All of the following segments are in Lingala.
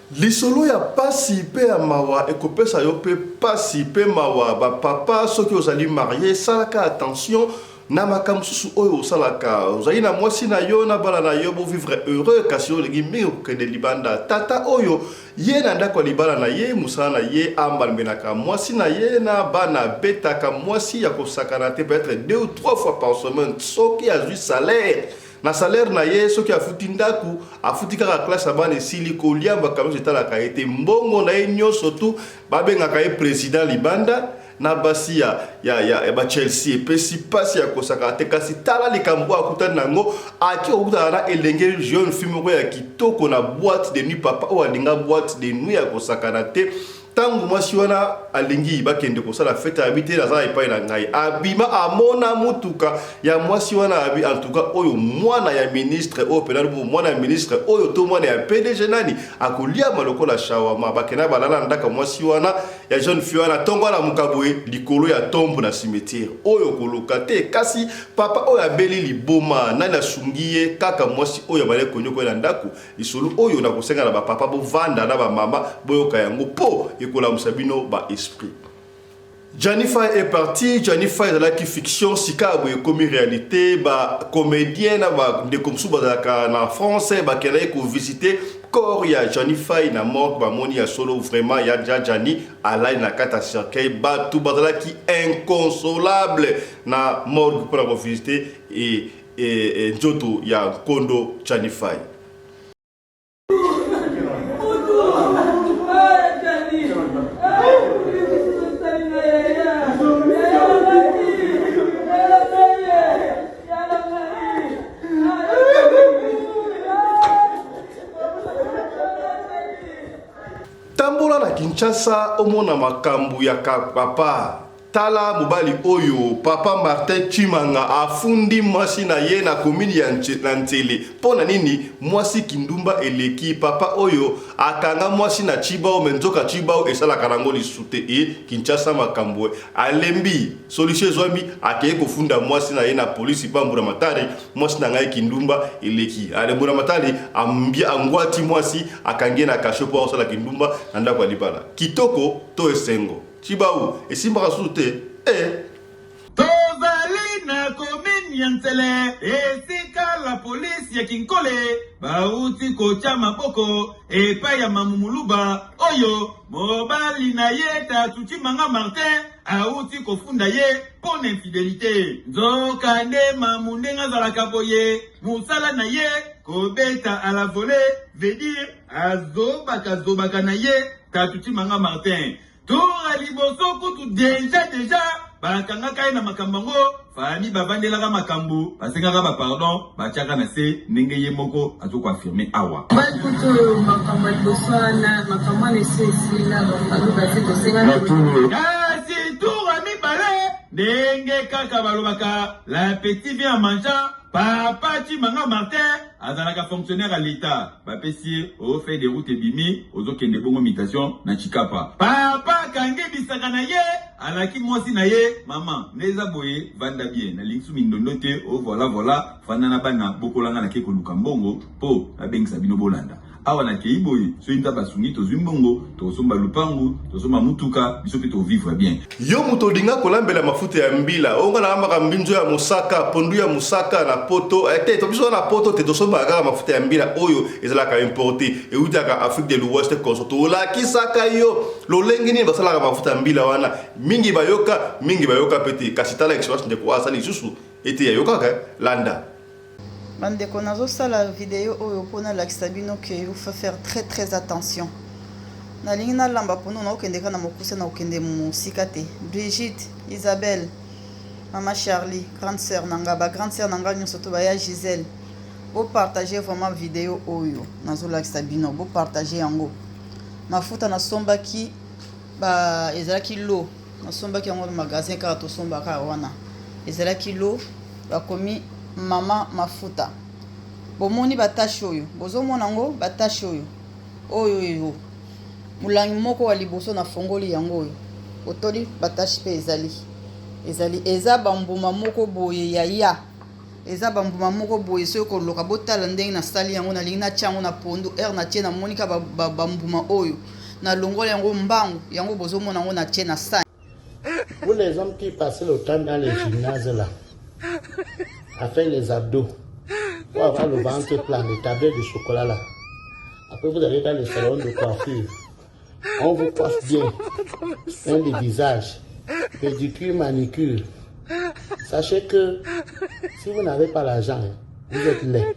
Lisolo ya pasi pe ya mawa ekopesa yo pe pasi pe mawa ba papa soki ozali marie salaka attention na makambo mosusu oyo osalaka ozali na mwasi na yo na bana na yo bo vivre heureux kasi yo olingi mingi kokende libanda tata oyo ye na ndako ya libala na ye mosala na ye ambalmbelaka mwasi na ye na bana abetaka mwasi ya kosakana te peut-être deux ou trois fois par semaine soki azwi salaire Na salaire na ye soki afuti ndaku, afuti kaka classe ya bana esili, kolia makambo nionso etalaka ye te. Mbongo na ye nionso tout babengaka ye president libanda na basi ya, ya, ya, ya ba Chelsea. Epesi pasi ya kosakana te. Kasi tala likambo oyo akutani na yango, ake kokutana na elenge jeune fille moko ya kitoko na boite de nuit. Papa oyo alinga boite de nuit ya kosakana te. Tango mwasi wana alingi bakende kosala fete abi te naza epai na ngai abima amona mutuka ya mwasi wana abi en tout cas oyo mwana ya ministre oyo pena mwana ya ministre oyo to mwana ya PDG nani akoliama lokola shawama bakenda balala na ndako mwasi wana ya jeune fille wana tongo alamuka boye likolo ya tombe na cimetière oyo koloka te kasi papa oyo abeli liboma nani asungi ye kaka mwasi oyo abandaki konyokola na ndako Lisolo oyo nakosenga na ba papa bovanda na ba mama boyoka yango po ekolamusa bino ba esprit. Gianni Fay est parti, Gianni Fay ezalaki fiction, sika boye ekomi realite, ba comediens na ba ndeko mosusu bazalaka na France bakendaki ko visiter corps ya Gianni Fay na morgue, bamoni ya solo vraiment ya Gianni alali na kati ya cercueil, batu bazalaki inconsolable na morgue mpona ko visiter et E, e, nzoto ya nkondo Chanifai. Tambola na Kinshasa omona makambo ya papa Tala mobali oyo papa Martin Tshimanga afundi mwasi na ye na commune ya na Nsele mpo na nini mwasi kindumba eleki papa oyo akanga mwasi na Tshibao mais nzoka Tshibao esalaka nango lisusu te e Kinshasa makambo alembi solution ezwami akei kofunda mwasi na ye na polisi pa Mburamatari mwasi na ngai kindumba eleki ale Mburamatari ambia angwati mwasi akangi ye na kasho mpo akosala kindumba na ndako ya libala kitoko to esengo Tshibawu esimbaka susu te eh. Tozali na commune ya Nsele esika la police ya Kinkole bauti kotya maboko epai ya Mamu Muluba oyo mobali na ye Tatu Tshimanga Martin auti kofunda ye mpo na infidelite. Nzokande Mamu ndenge azalaka boye mosala na ye kobeta à la volée veut dire azobaka zobaka na ye Tatu Tshimanga Martin Tour ya liboso kutu deja deja bakangaka ye na makambo yango famille bavandelaka makambo basengaka ba pardon batiaka na se ndenge ye moko azo ko affirmer awa. Mobali kutu oyo makambo ya liboso wana makambo wana esi esila bafamille basi tosengaki. Kasi tour ya mibale ndenge kaka balobaka l'appétit vient en mangeant papa Tshimanga Martin azalaka fonctionnaire ya l'etat bapesi ye o feuille de route ebimi ozokende bongo mutation na Tshikapa papa akangi bisaka na ye alaki mwasi na ye mama nde eza boye vanda bien nalingi su mindondo te o voilà voilà fanda na bana bokolanga nake koluka mbongo po nabengisa bino bolanda awa nakei boye soki nzambe asungi tozwi mbongo tokosomba lupangu tosomba mutuka biso mpe tovivre bien Yo moto olinga kolambela mafuta ya mbila oyo nga nalambaka mbinzo ya mosaka pondu ya mosaka na poto eh, te to biso na poto te tosombaka kaka mafuta ya mbila oyo ezalaka importe eutaka Afrique de l'Ouest konso tolakisaka yo lolenge nini basalaka mafuta ya mbila wana mingi bayoka mingi bayoka pe te kasi tala experience ndeko oyo asali lisusu ete yayokaka eh, landa Bandeko nazosala video oyo mpo nalakisa bino que il faut faire très très attention. Nalingi nalamba pondu nakokende kaka na mokuse nakokende mosika te. Brigitte, Isabelle, mama Charlie, grande sœur na nga, ba grande sœur na nga nyonso to baya Gisèle. Bo partager vraiment video oyo nazolakisa bino, bo partager yango. Mafuta nasombaki ba ezalaki lo nasombaki yango na magasin kaka tosombaka wana ezalaki lo bakomi mama mafuta bomoni ba tache oyo bozomona yango ba tache oyo oyo oyo molangi moko wa liboso na fongoli yango oyo otoli ba tache mpe ezali ezali eza bambuma moko boye ya ya. Eza ba mbuma moko boye soki koloka botala ndenge nasali yango nalingi natia yango na pondu heure natie namoni ka ba, ba, ba mbuma oyo nalongoli yango mbangu yango bozomona yango natie na sani. Pour les hommes qui passent le temps dans les gymnases là, à faire les abdos, pour avoir le ventre plein, les tablettes de chocolat là. Après, vous allez dans les salons de coiffure. On vous coiffe bien. Un des visages. Pédicure, manicure. Sachez que si vous n'avez pas l'argent, vous êtes laid.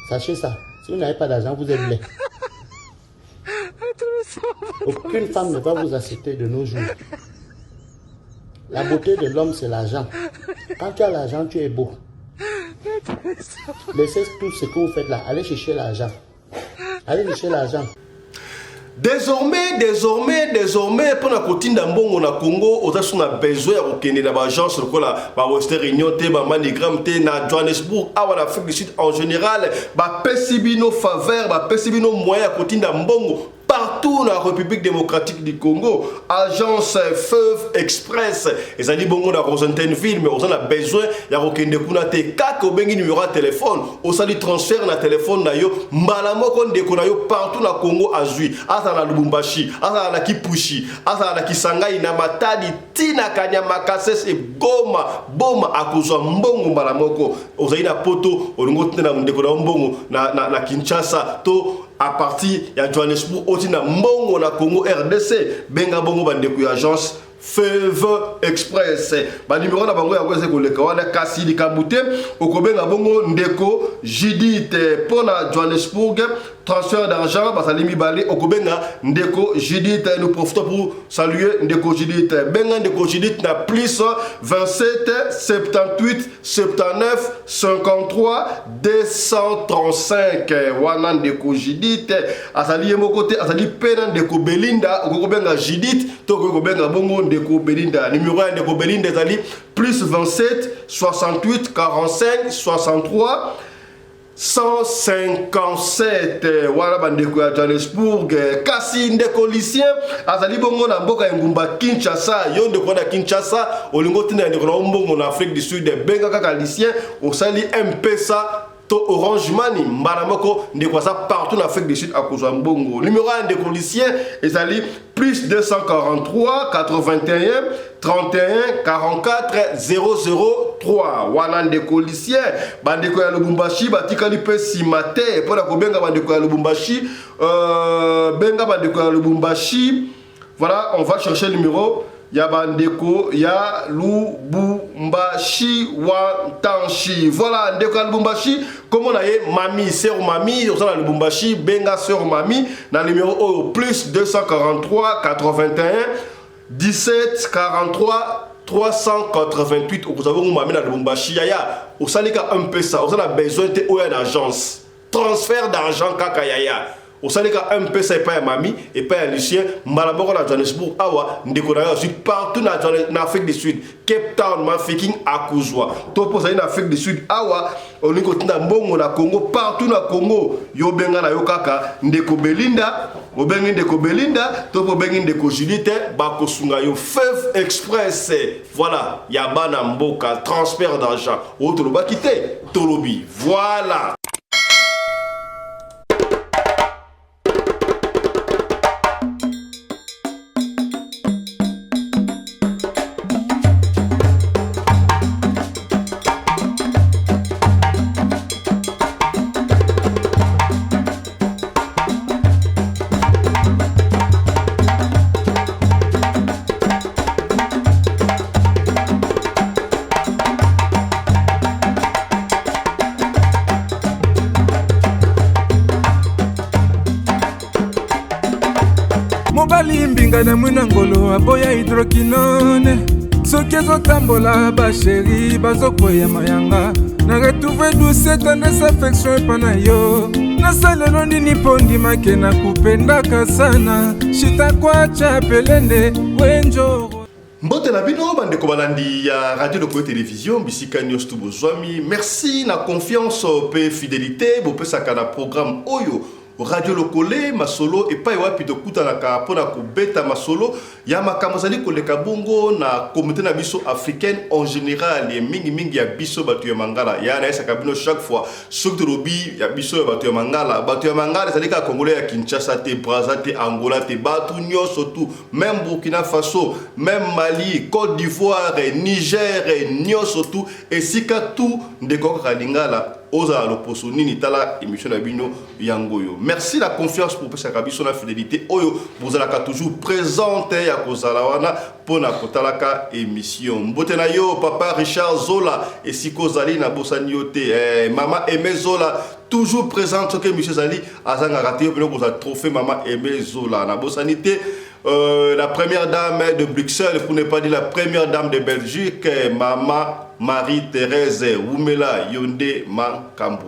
Sachez ça. Si vous n'avez pas d'argent, vous êtes laid. Aucune femme ne va vous accepter de nos jours. La beauté de l'homme, c'est l'argent. Quand tu as l'argent, tu es beau. Laissez tout ce que vous faites là. Allez chercher l'argent. Allez chercher l'argent. Désormais, désormais, désormais, mpo na kotinda mbongo na Congo, oza so na besoin ya kokende na baagence lokola ba Western Union te, ba MoneyGram te, na Johannesburg, awa na Afrique du Sud en général, bapesi bino faveur, bapesi bino moyen ya kotinda mbongo partout na République démocratique du Congo. Agence Feuve Express ezali bongo na Rosentenville, mais oza na besoin ya kokende kuna te, kaka obengi numéro ya telefone, osali transfert na telefone na yo mbala moko, ndeko na yo partout na Congo azwi, azala na Lubumbashi, azala na Kipushi, azala na Kisangani, na Matadi, tina Kanyama Kasese, Goma, Boma, akozwa mbongo mbala moko. Ozali na Poto, olingi otinda na ndeko na yo mbongo na, na, na Kinshasa to à partir ya Johannesburg, otinda mbongo na Congo RDC, benga bongo bandeko ya agence Feuve Express. Banimero na bango yango eza koleka wana, kasi likambo te, okobenga bongo ndeko Judith mpo na Johannesburg transfert d'argent, bazali mibale, okobenga ndeko Judith. Nous profitons pour saluer ndeko Judith. Benga ndeko Judith na plus 27 78 79 53 235. Wana ndeko Judith azali ye moko te, azali mpe na ndeko Belinda. Okoki kobenga Judith to okoki kobenga bongo ndeko Belinda. Numero ya ndeko Belinda ezali plus 27 68 45 63 157. Wana bandeko ya Johannesburg. Kasi ndeko Lucien azali bongo na mboka ya engumba Kinshasa. Yo ndeko na Kinshasa, olingi otinda ndeko na yo mbongo na Afrique du Sud, benga kaka Lucien, osali M-Pesa to Orange Money, mbala moko ndeko aza partout na Afrique du Sud akozwa mbongo. Numero ya ndeko Lucien ezali plus 243 81 31 44 003. Wana ndeko Lucien. Bandeko ya Lubumbashi batikali mpe nsima te mpo na kobenga bandeko ya Lubumbashi. Benga bandeko ya Lubumbashi. Voilà, on va chercher le numéro ya bandeko ya Lubumbashi Wantanshi. Voilà, ndeko ya Lubumbashi, kombo na ye Mami, sœur Mami, oza na Lubumbashi, benga sœur Mami na numéro oyo plus 243 81 17 43 388. Okozwa bongo Mami na Lubumbashi. Yaya, osali ka M-Pesa, oza na besoin te oya na agence. Transfert d'argent kaka yaya. Osali ka M-Pesa epai ya Mami, epai ya Lucien, mbala moko na Johannesburg awa ndeko na yo azwi partout na, na Afrique du Sud, Cape Town, Mafeking akozwa. To mpo ozali na Afrique du Sud awa, olingi kotinda mbongo na Congo, partout na Congo, yo benga na yo kaka ndeko Belinda, obengi ndeko Belinda to mpo obengi ndeko Judith, bakosunga yo. Feuve Express, voilà, ya bana mboka, transfert d'argent. Oyo tolobaki te, tolobi. Voilà. Mobali mbinga na mwina ngolo aboya hydroquinone, soki ezotambola basheri bazokweya mayanga na retrouve douce tendresse affection epa na yo. Nasalelo nini mpo ndimake na kupendaka sana shitakwacha pelende wenjoro. Mbote na bino bandeko balandi ya Radio Lokoyo Television bisika nyonso tu bozwami. Merci na confiance pe fidélité bopesaka na programme oyo. Radio Lokole masolo epai wapi tokutanaka mpo na kobeta masolo ya makambo ezali koleka bongo na communauté na biso africaine en général, mingi mingi ya biso bato ya Mangala. Ya nayesaka bino chaque fois, soki tolobi ya biso ya bato ya Mangala, bato ya Mangala ezali kaka Congolais ya Kinshasa te, Braza te, Angola te, bato nyonso tout, même Burkina Faso, même Mali, Côte d'Ivoire, Niger, nyonso tout, esika tout ndeko kaka lingala, ozala loposo nini, tala émission na bino yango oyo. Merci la confiance pour pesaka biso na fidélité oyo bozalaka toujours présente ya kozala wana mpona kotalaka émission. Mbote na yo, papa Richard Zola, esika ozali, nabosani yo te. Mama Aimé Zola, toujours présente, soki émission ezali azangaka te. Yo mpena kozala trophée, mama Aimé Zola, nabosani te. La première dame de Bruxelles, pour ne pas dire la première dame de Belgique, Maman Marie-Thérèse Wumela Yonde Mankambo.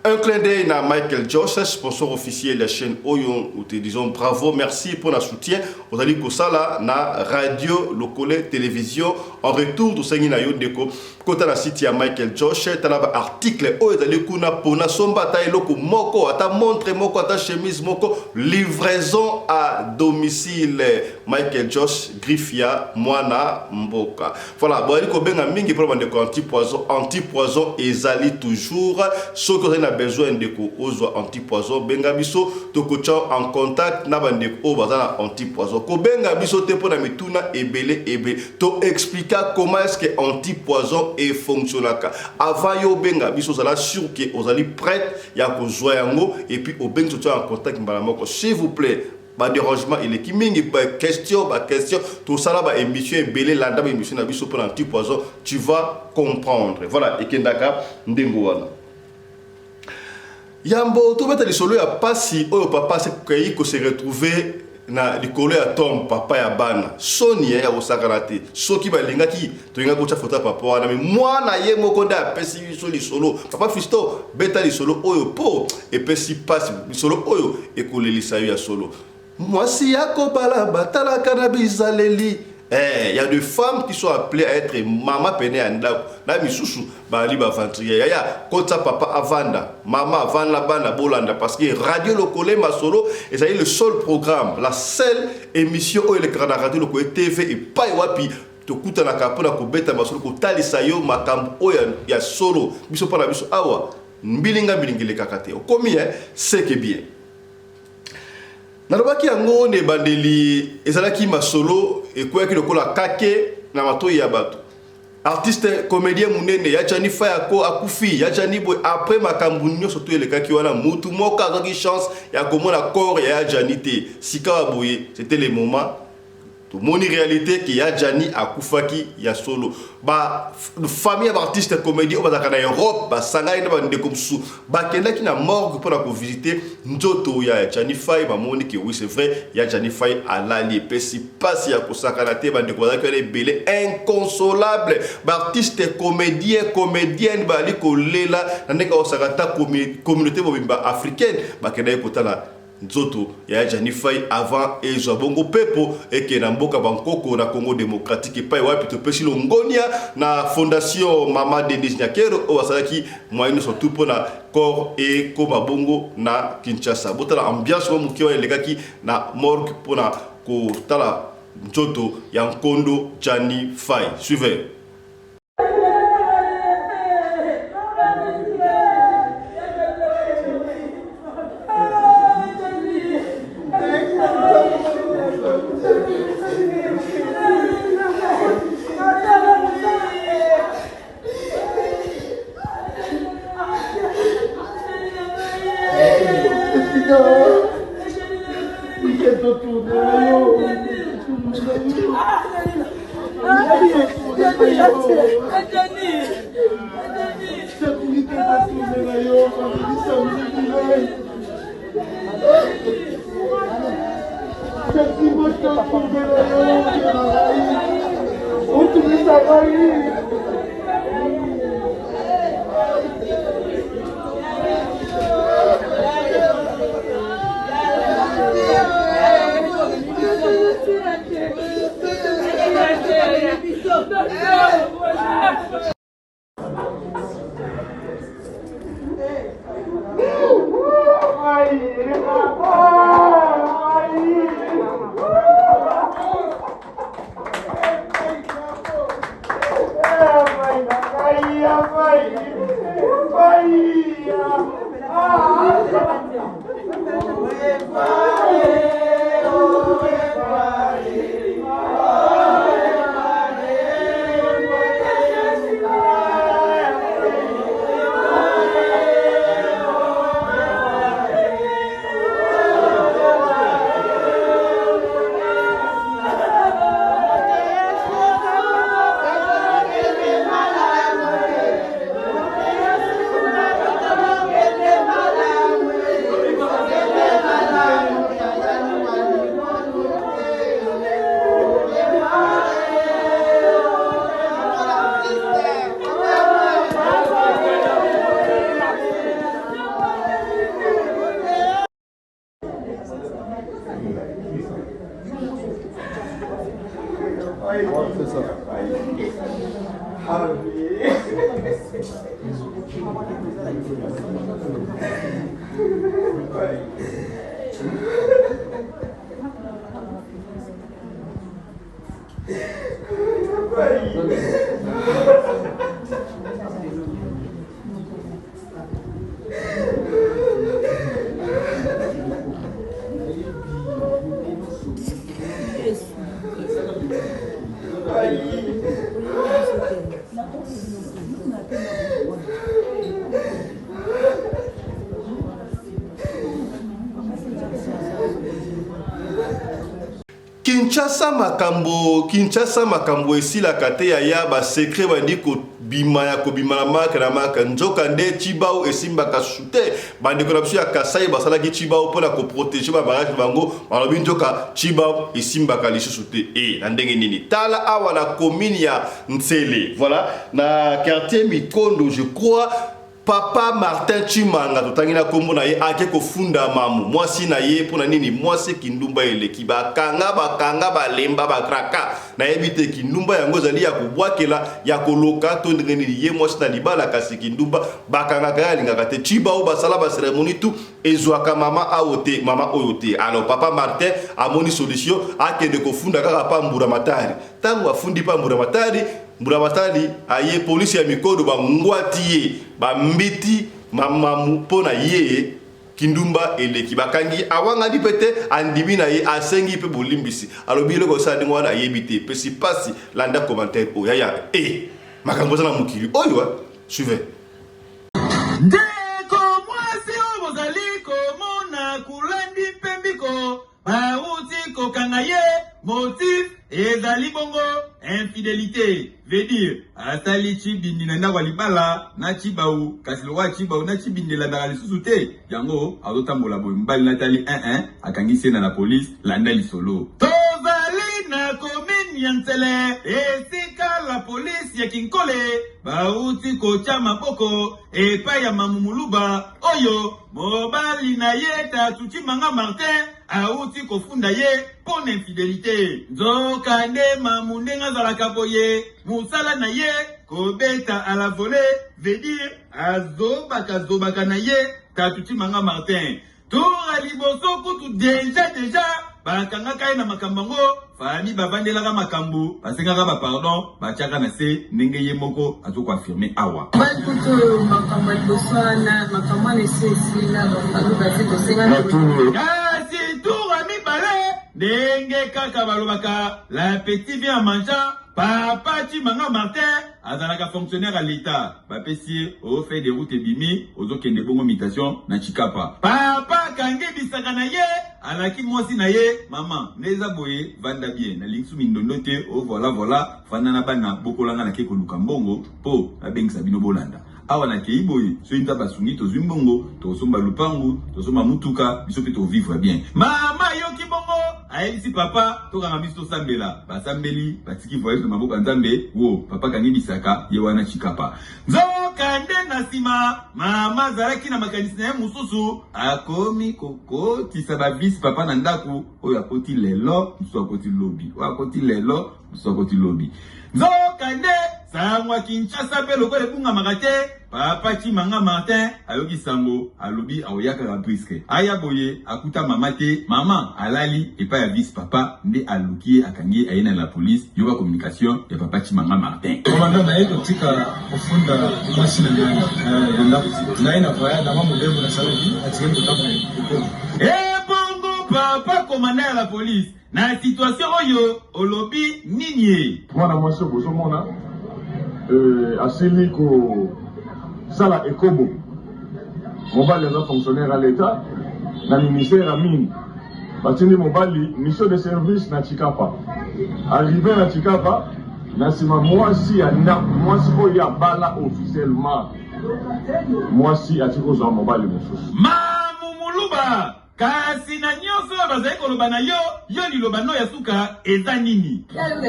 Un clin d'œil à Michael Josh, sponsor officiel de la chaîne oyo, nous te disons bravo, merci pour le soutien. Ozali kosala na Radio Lokole Télévision. En retour, tosengi na yo ndeko, kota na site ya Michael Josh, tala ba article oyo ezali kuna pona somba ata eloko moko, ata montre moko, ata chemise moko, livraison à domicile. Michael Josh, griffe ya mwana mboka. Voilà, bozali kobenga mingi mpona bandeko antipoison. Antipoison ezali toujours. Soki ozali na besoin, ndeko, ozwa antipoison, benga biso, tokotia en contact na bandeko oyo baza na antipoison. Kobenga biso te mpona mituna ebele ebele, to explika comment est ce que antipoison efonctionnaka. Avant yo obenga biso, ozala sûr ke ozali prête ya kozwa yango, et puis obengi, totia en contact mbala moko. S'il vous plaît, badérangement eleki mingi, baquestion baquestion. Tosala baémission ebele, landa baémission na biso mpona antipoison, tu vas comprendre. Voilà, ekendaka ndenge wana. Yambo tobeta lisolo ya pasi oyo papa asekei kose retrouver na likolo ya tombe, papa ya bana, soni ya kosakana te. Soki balingaki, tolingaki kotya foto ya papa wana, me mwana ye moko nde apesi biso lisolo. Papa Fisto, beta lisolo oyo mpo epesi pasi, lisolo oyo ekolelisa yo ya solo. Mwasi ya kobala batalaka na bizaleli. Eh, y a des femmes qui sont appelées à être mama pene ya ndako na misusu bali baaventurier. Yaya, kotisa papa avanda, mama avanda, bana bolanda, parce que Radio Lokole masolo ezali le seul programme, la seule émission oyo elekaka na Radio Lokole TV, epai wapi tokutanaka mpona kobeta masolo, kotalisa yo makambo oyo ya solo. Biso mpo na biso awa, mbilinga mbilinga elekaka te. Okomi c'est que bien. Nalobaki yango na ebandeli, ezalaki masolo ekweyaki lokola kake na matoi ya bato. Artiste comédien monene ya Jani Fayako akufi, ya Jani boye. Après makambo nyonso to elekaki wana, mutu moko azwaki chance ya komona corps ya Jani te. Sika boye, c'était le moment tomoni réalité ke ya Jani akufaki ya solo. Bafamille ya baartiste comédien oyo bazalaka na Europe basangani na bandeko mosusu, bakendaki na morgue mpona kovisite nzoto ya Jani Fai. Bamoni ke oui, c'est vrai, ya Jani Fai alali. Epesi mpasi ya kosakana te. Bandeko bazalaki wana ebele, inconsolable. Baartiste comédien, comédienne bazali kolela na ndenge akosaka ta. Communauté mobimba africaine bakendaki kotala nzoto ya Jani Fai avant ezwa bongo pepo, ekende na mboka bankoko na Congo démocratique, epai wapi topesi longonia na fondation Mama Denise Nyakero oyo basalaki moyen nyonso tu mpona corps ekóma bongo na Kinshasa. Botala ambiance mwa moke wana elekaki na morgue mpona kotala nzoto ya nkondo Jani Fai. Suivez. C'est ça. Kinshasa makambo Kinshasa makambo esilaka te yaya ba secret bandi kobima ya kobima na maka na maka nzoka nde chibau esimbaka su te bandeko na biso ya Kasai basalaki chibau mpo na koprotege ba mariage na bango balobi nzoka chibau esimbaka lisusu te e na ndenge nini tala awa na commune ya Nsele voilà na quartier Mikondo je crois Papa Martin Tshimanga totangi na kombo na ye ake kofunda mamu mwasi na ye mpo na nini mwasi kindumba eleki bakanga bakanga balemba bakraka nayebi te kindumba yango ezali ya kobwakela ya koloka to ndenge nini ye mwasi na libala kasi kindumba bakangaka ye alingaka te Tshibao basala ba cérémonie tout ezwaka mama awo te mama oyo te alors papa Martin amoni solution akende kofunda kaka pa Mbura Matari ntango afundi pa Mbura Matari Mbulamatadi aye polisi ya mikodo bangwati ye bambiti mamamu mpo na ye kindumba eleki bakangi awangani mpe te andimi na ye asengi mpe bolimbisi alobi eloko osala ndenge wana ayebi te epesi mpasi landa commentaire oyo yaya e eh, makambo eza na mokili oyo suivez Ndeko mwasi oyo bozali komona kulandi mpe mbiko Bawuti kokanga ye, motif ezali bongo infidelite, veut dire asali tshibindi na ndako ya libala na tshibau, kasi lokola tshibau na tshibindi elandaka lisusu te, yango azotambola boye, mobali na tali un un, akangisi ye na la police, landa lisolo. Tozali na commune ya Nsele, esika la police ya Kinkole bawuti kotia maboko epai ya Mamu Muluba oyo Mobali na ye Tatu Tshimanga Martin awuti kofunda ye mpo na infidelite. Nzoka nde mamu ndenge azalaka boye, mosala na ye kobeta à la volée, veut dire azobaka zobaka na ye Tatu Tshimanga Martin. Tour ya liboso kutu deja deja bakangaka ye na makambo yango, famille bavandelaka makambo, basengaka ba pardon, batiaka na se ndenge ye moko azo ko affirmer awa. Mobali kutu oyo makambo ya liboso wana makambo wana esi esila bafami basi tosengana. Kasi tour ya mibale ndenge kaka balobaka l'appétit vient en mangeant, papa Tshimanga Martin azalaka fonctionnaire ya l'etat, bapesi ye o feuille de route ebimi ozokende bongo mutation na Tshikapa. Papa akangi bisaka na ye alaki mwasi na ye mama nde eza boye vanda bien nalingi su mindondo te o voilà voilà fanda na bana bokola nga nake koluka mbongo po nabengisa bino bolanda awa nakei boye soki nzambe asungi tozwi mbongo tokosomba lupangu tosomba mutuka biso pe tokovivre bien mama ayoki bongo ayebisi papa tokanga miso tosambela basambeli batiki voyage na maboko ya nzambe wo papa akangi bisaka ye wana Tshikapa Nzokande, na nsima, mama azalaki na makanisi na ye mosusu. Akomi kokotisa ba vice-papa na ndako, oyo akoti lelo, mosusu akoti lobi, oyo akoti lelo, mosusu akoti lobi. Nzokande, sango ya Kinshasa mpe lokola ebungamaka te, Papa Tshimanga Martin ayoki sango, alobi akoya kaka brusque. Aya boye, akuta mama te, mama alali epai ya vice-papa, nde aluki ye, akangi ye, aye na la police. Yoka communication ya Papa Tshimanga Martin. Commandant naye kotika kofunda mwasi na ngai na ndako naye na voyage na mwa mobembo nasalaki natikali kotambola ekolo. Ebongo papa commandant ya la police na situation oyo olobi nini ye? Mwana mwasi oyo bozomona asili kosala ekobo. Mobali aza fonctionnaire ya l'etat na ministère ya mine. Batindi mobali mission de service na Tshikapa. Arrive na Tshikapa, na nsima mwasi ya ndako, mwasi oyo abala officiellement, mwasi atiki kozwa mobali mosusu. Mamu Muluba, kasi na nionso oyo bazali koloba na yo, yo liloba no ya suka eza nini? En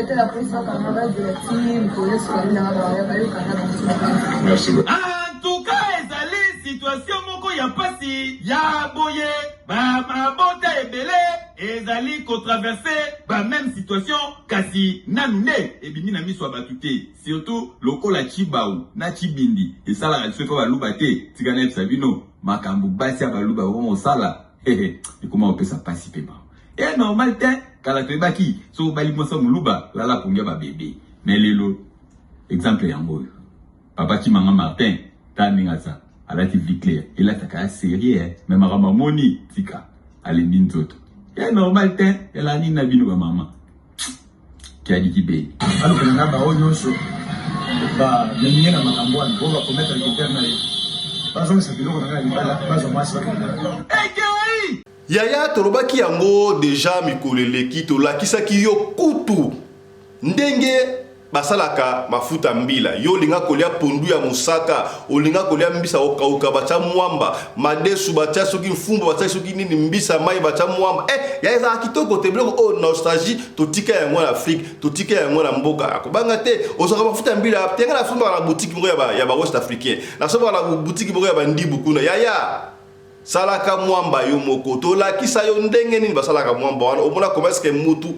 tout cas ezali situation moko ya pasi ya boye. Ba mabota ebele ezali ko traverser ba meme situation kasi nanu nde ebimi na miso ya batu te surtout lokola tshibawu na tshibindi esalaka lisusu epa baluba te tika nayebisa bino makambu basi ya baluba bakoma kosala hehe ekoma kopesa pasi pe mawa e normal te kala toyebaki soki obali mwasi ya moluba lala pongi ya ba bebe mais lelo exemple yango oyo Papa Tshimanga Martin tala ndenge aza alati vie claire elataka ya serieux eh mais makambo amoni tika alembi nzoto ya normal te elaa nini na bino ba mama kiadi kibeni. Alukela nga ba oyo nyonso ba memi ye na makambo wana oyo ba commettre adultère na ye bazongisa biloko na nga ya libala bazwa mwasi bakende na ye. Ekei! Yaya tolobaki yango dejà mikolo eleki tolakisaki yo kutu ndenge basalaka mafuta mbila yo olinga kolia pondu ya mosaka olinga kolia mbisa kokauka batya mwamba madesu batya soki mfumba batya soki nini mbisa mai batya mwamba eh, ya ezalaka kitoko te biloko oyo nostalgie totika yango na afrique totika yango na mboka akobanga te ozwaka mafuta ya mbila te nga nasombaka na boutique moko ya ba west africain nasombaka na boutique moko ya bandibu kuna yaya salaka mwamba yo moko tolakisa yo ndenge nini basalaka mwamba wana omona comment est-ce que mutu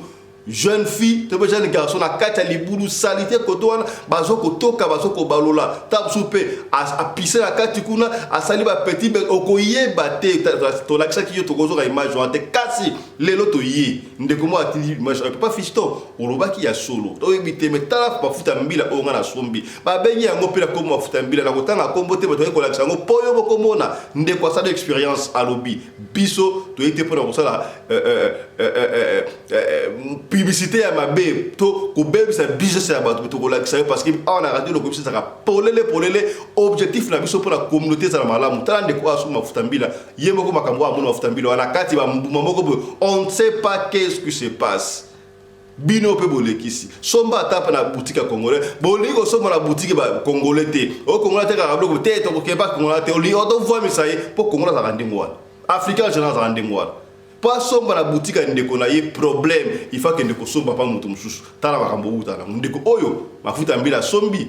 jeune fille to mpe jeune garçon na kati ya libulu salite koto wana bazo kotoka bazo kobalola ta mosusu mpe apise na kati kuna asali bapetit be okoyeba te tolakisaki yo tokozoka image wana te kasi lelo toye ndeko moko atindi image papa fiston olobaki ya solo toyebi te me tala mafuta mbila oyo ngai nasombi babengi yango mpe na kombo mafuta mbila na kotanga kombo te bato baye kolakisa yango mpo yo bokomona ndeko asali experience alobi biso toye te mpo na kosala euh, euh, euh, publicité ya mabe to kobebisa business ya bato tokolakisa yo parce que awa na radio lokobi ezalaka polele polele objectif na biso mpo na communauté ezala malamu tala ndeko oyo asombi mafuta mbila ye moko makambo oyo amoni mafuta mbila wana kati bambuma moko boye on ne sait pas qu'est-ce qui se passe Bino pe bolekisi. Somba ata pe na boutique ya congolais. Bolingi kosomba na boutique ba congolais te. O congolais atekaka biloko te tokokende pa congolais te. Olingi otovwamisa ye po congolais azalaka ndenge wana. Africain en général azalaka ndenge wana. Po asomba na boutique ya ndeko na ye problème, il faut akende kosomba pa moto mosusu. Tala makambo owuta nango. Ndeko oyo mafuta ya mbila asombi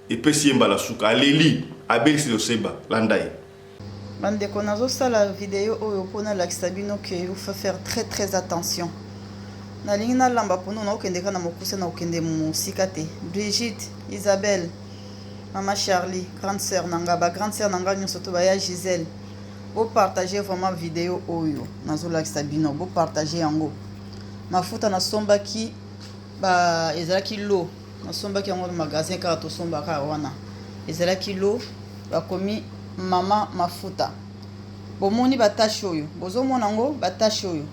epesi ye mbala suka. Aleli, abelisi loseba. Landa ye. Bandeko nazosala video oyo mpo nalakisa bino que il faut faire très très attention. Nalingi nalamba pondu nakokende kaka na mokuse nakokende mosika te. Brigitte, Isabelle, mama Charlie, grande sœur na nga, ba grande sœur na nga nyonso to baya Gisèle. Bo partager vraiment video oyo nazolakisa bino, bo partager yango. Mafuta nasombaki ba ezalaki lot, nasombaki yango na magasin kaka tosombaka wana. Ezalaki lot Bakomi maman mafuta. Bomoni ba tache oyo? Bozomona yango ba tache oyo?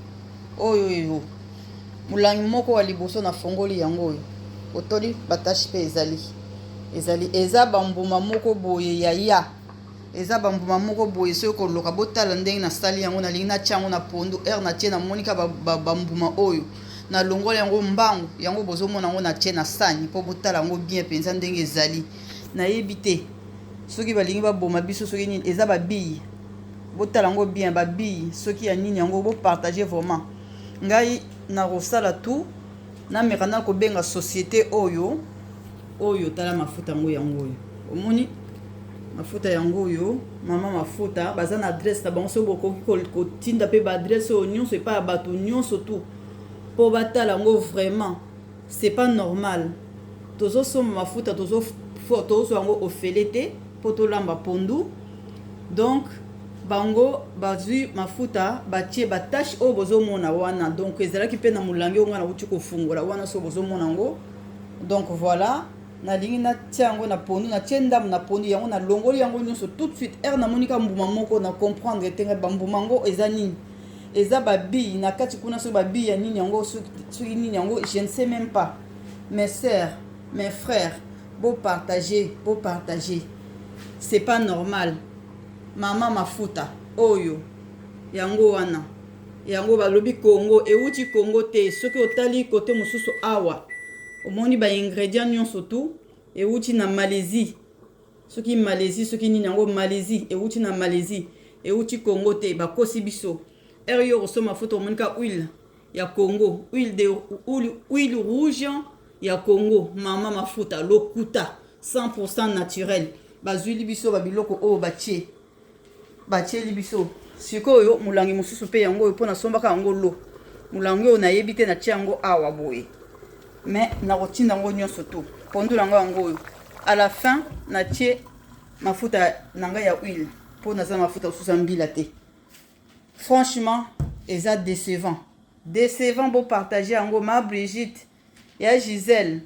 Oyo oyo. Molangi moko wa liboso na fongoli yango oyo. Otoli ba tache pe ezali. Ezali eza ba mbuma moko boye ya ya. Eza ba mbuma moko boye soki koloka botala ndenge nasali yango nalingi natia yango na pondu heure natie namoni ka ba, ba, ba mbuma oyo nalongoli yango mbangu yango bozomona yango natie na sani mpo botala yango bien mpenza ndenge ezali nayebi te soki balingi baboma biso soki nini eza ba bille botala yango bien ba bille soki ya nini yango bo partager vraiment ngai nakosala tout nameka na kobenga société oyo oyo tala mafuta yango yango oyo omoni mafuta yango oyo mama mafuta baza na adresse na bango soki bokoki kotinda mpe baadresse oyo nyonso epai ya bato nyonso tout mpo batala yango vraiment C'est pas normal tozo somba mafuta tozo tozwa yango ofele te po tolamba pondu donc bango bazwi mafuta batie ba tache oyo bozomona wana donc ezalaki mpe na molangi oyo ngai nauti kofungola wana so bozomona yango donc voilà nalingi natia yango na pondu natie ndambo na pondu yango nalongoli yango nyonso tout de suite heure namoni ka mbuma moko na comprendre te ngai bambuma yango eza nini eza ba bille na kati kuna soki ba bille ya nini yango soki nini yango je ne sais même pas mes sœurs mes frères bo partager bo partager c'est pas normal mama mafuta oyo yango wana yango balobi Congo ewuti Congo te soki otali kote mosusu awa omoni ba ingrédients nyonso tout ewuti na Malaisie Soki Malaisie soki nini yango Malaisie ewuti na Malaisie ewuti Congo te bakosi biso heure yo okosomba mafuta omoni ka huile ya Congo huile de huile rouge ya Congo mama mafuta lokuta 100% naturel bazwili biso ba biloko oyo batie batieli biso sikoyo molangi mosusu mpe yango oyo mpo nasombaka yango lo. Molangi oyo nayebi te natie yango awa boye. Mais nakotinda yango nyonso tout. Pondu na ngai yango oyo. À la fin natie mafuta na ngai ya huile mpo naza mafuta mosusu ya mbila te. Franchement eza decevant. Decevant bo partager yango ma Brigitte ya Gisèle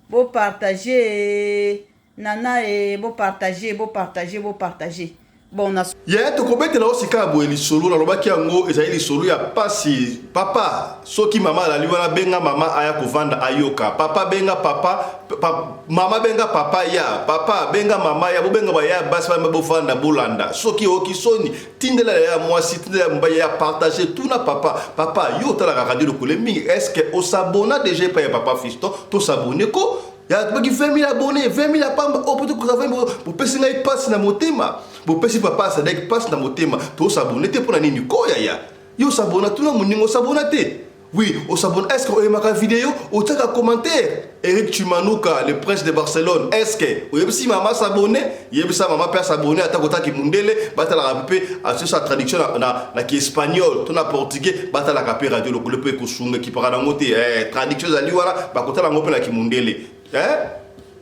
bo partager Nana e bo partager bo partager bo partager bon na Yaya tokobetela yo sika ya boye lisolo nalobaki yango ezali lisolo ya pasi papa soki mama alali wana benga mama aya kovanda ayoka papa benga papa pa, mama benga papa ya papa benga mama ya bobenga baya basi bamba bovanda bolanda soki oyoki soni tindela yaya mwasi tindela mobali ya partage tuna papa papa yo otalaka radio lokole mingi est ce que osabona deja epai ya papa fiston tosabone ko ya baki 20 000 abonné 20 000 ya pamba oyo mpo tokoza 20 000 bopesi ngai mpasi na motema bopesi papa Sadek mpasi na motema tosabone te mpo na nini ko yaya yo osabona tuna moninga osabona te oui osabona est ce que oyemaka video otiaka commentaire Eric Chimanuka le prince de Barcelone est ce que oyebisi mama s'abonne yebisa mama mpe asabone ata kotaki mundele batalaka mpe asosa traduction na, na, na kiespagnol to na portugais batalaka mpe radio lokolo mpe ekosunga ekipaka nango te eh, traduction ezali wana bakotala yango mpe na kimundele eh?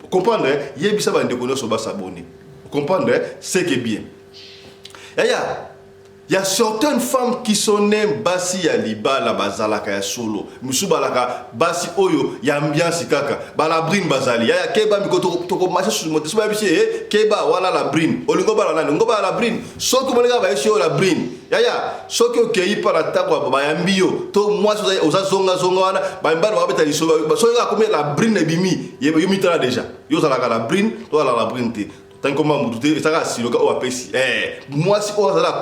comprendre eh? yebisa bandeko nyonso basabone comprendre eh? c'est que bien yaya Ya certaines femmes qui sont nées basi ya libala bazalaka ya solo misusu balaka basi oyo ya ambiance kaka ba la brine bazali yaya keba miko toko marche sur moto soki bayebisi ye keba wana la brine olingi obala nani olingi obala la brine soki omoni kaka bayebisi yo la brine yaya soki okeyi mpa na ntango bayambi yo to mwasi oza zonga zonga wana bamibali bakobeta lisolo soki kaka komi la brine ebimi yo mitala deja yo ozalaka la brine to ozalaka la brine te Tangi komba mutu te ezaka siloka oyo apesi eh mwasi oyo azala